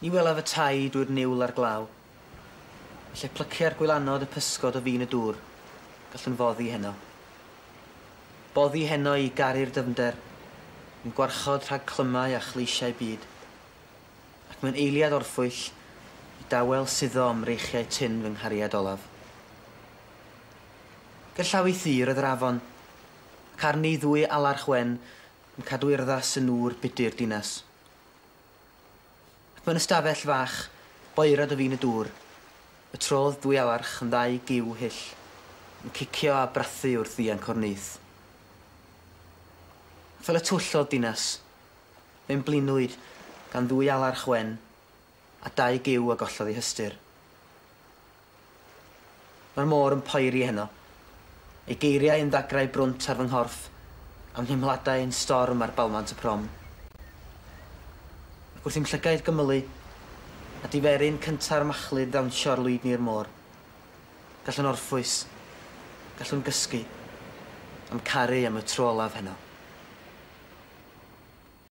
Ni welaf y tai drwy'r niwl a'r glaw. Lle plycia'r gwylanod y pysgod o fin y dŵr, gallwn foddi heno. Boddi heno i garu'r dyfnder, yn gwarchod rhag clymau a chleisiau byd. Ac mewn eiliad orffwyll, i dawel suddo ym mreichiau tynn fy nghariad olaf. Gerllaw ei thir oedd yr afon, ac arni ddwy alarch wen yn cadw urddas yn nŵr budur dinas. Ac mewn ystafell fach, boerad o fin y dŵr, y trodd dwy alarch yn ddau gyw hyll, yn cicio a brathu wrth ddianc o'r nyth. Ac fel y twll oedd dinas, fe'n blinwyd gan ddwy alarch wen a dau gyw a gollodd eu hystyr. Mae'r môr yn poeri heno, ei geiriau yn ddagrau brwnt ar fy nghorff, a'm nheimladau yn storm ar balmant y prom. Ac wrth i'm llygaid gymylu, a diferyn cynta'r machlud ddawnsio ar lwydni'r môr, gallwn orffwys, gallwn gysgu, a'm caru am y tro olaf heno.